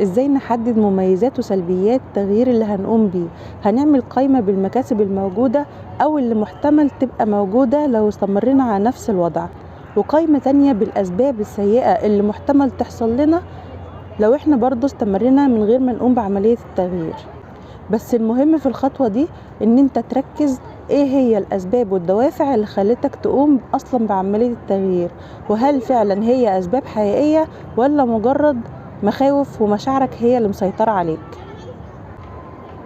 ازاي نحدد مميزات وسلبيات التغيير اللي هنقوم بيه. هنعمل قائمة بالمكاسب الموجودة او اللي محتمل تبقى موجودة لو استمرينا على نفس الوضع، وقائمة تانية بالاسباب السيئة اللي محتمل تحصل لنا لو احنا برضو استمرينا من غير ما نقوم بعملية التغيير. بس المهم في الخطوة دي ان انت تركز ايه هي الاسباب والدوافع اللي خلتك تقوم اصلا بعملية التغيير، وهل فعلا هي اسباب حقيقية ولا مجرد مخاوف ومشاعرك هي اللي مسيطرة عليك.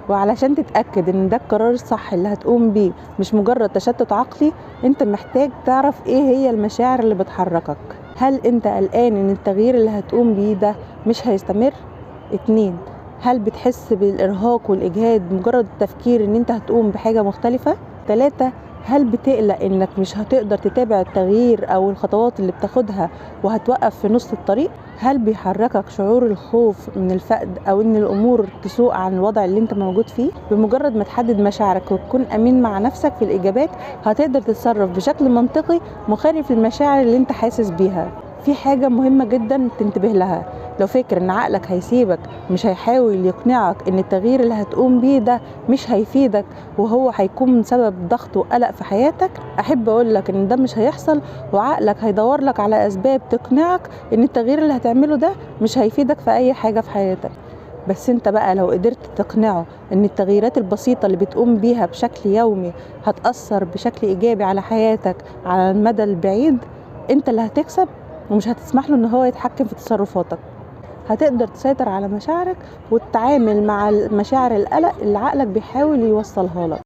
وعلشان تتأكد ان ده القرار الصح اللي هتقوم بيه مش مجرد تشتت عقلي، انت محتاج تعرف ايه هي المشاعر اللي بتحركك. هل انت قلقان ان التغيير اللي هتقوم بيه ده مش هيستمر؟ 2، هل بتحس بالإرهاق والإجهاد مجرد التفكير ان انت هتقوم بحاجة مختلفة؟ 3، هل بتقلق انك مش هتقدر تتابع التغيير او الخطوات اللي بتاخدها وهتوقف في نص الطريق؟ هل بيحركك شعور الخوف من الفقد او ان الامور تسوء عن الوضع اللي انت موجود فيه؟ بمجرد ما تحدد مشاعرك وتكون امين مع نفسك في الاجابات، هتقدر تتصرف بشكل منطقي مخالف للمشاعر اللي انت حاسس بيها. في حاجة مهمة جدا تنتبه لها، لو فاكر ان عقلك هيسيبك مش هيحاول يقنعك ان التغيير اللي هتقوم بيه ده مش هيفيدك وهو هيكون سبب ضغط وقلق في حياتك، احب اقول لك ان ده مش هيحصل، وعقلك هيدور لك على اسباب تقنعك ان التغيير اللي هتعمله ده مش هيفيدك في اي حاجة في حياتك. بس انت بقى لو قدرت تقنعه ان التغييرات البسيطة اللي بتقوم بيها بشكل يومي هتأثر بشكل ايجابي على حياتك على المدى البعيد، انت اللي هتكسب ومش هتسمح له ان هو يتحكم في تصرفاتك. هتقدر تسيطر على مشاعرك وتتعامل مع مشاعر القلق اللي عقلك بيحاول يوصلها لك.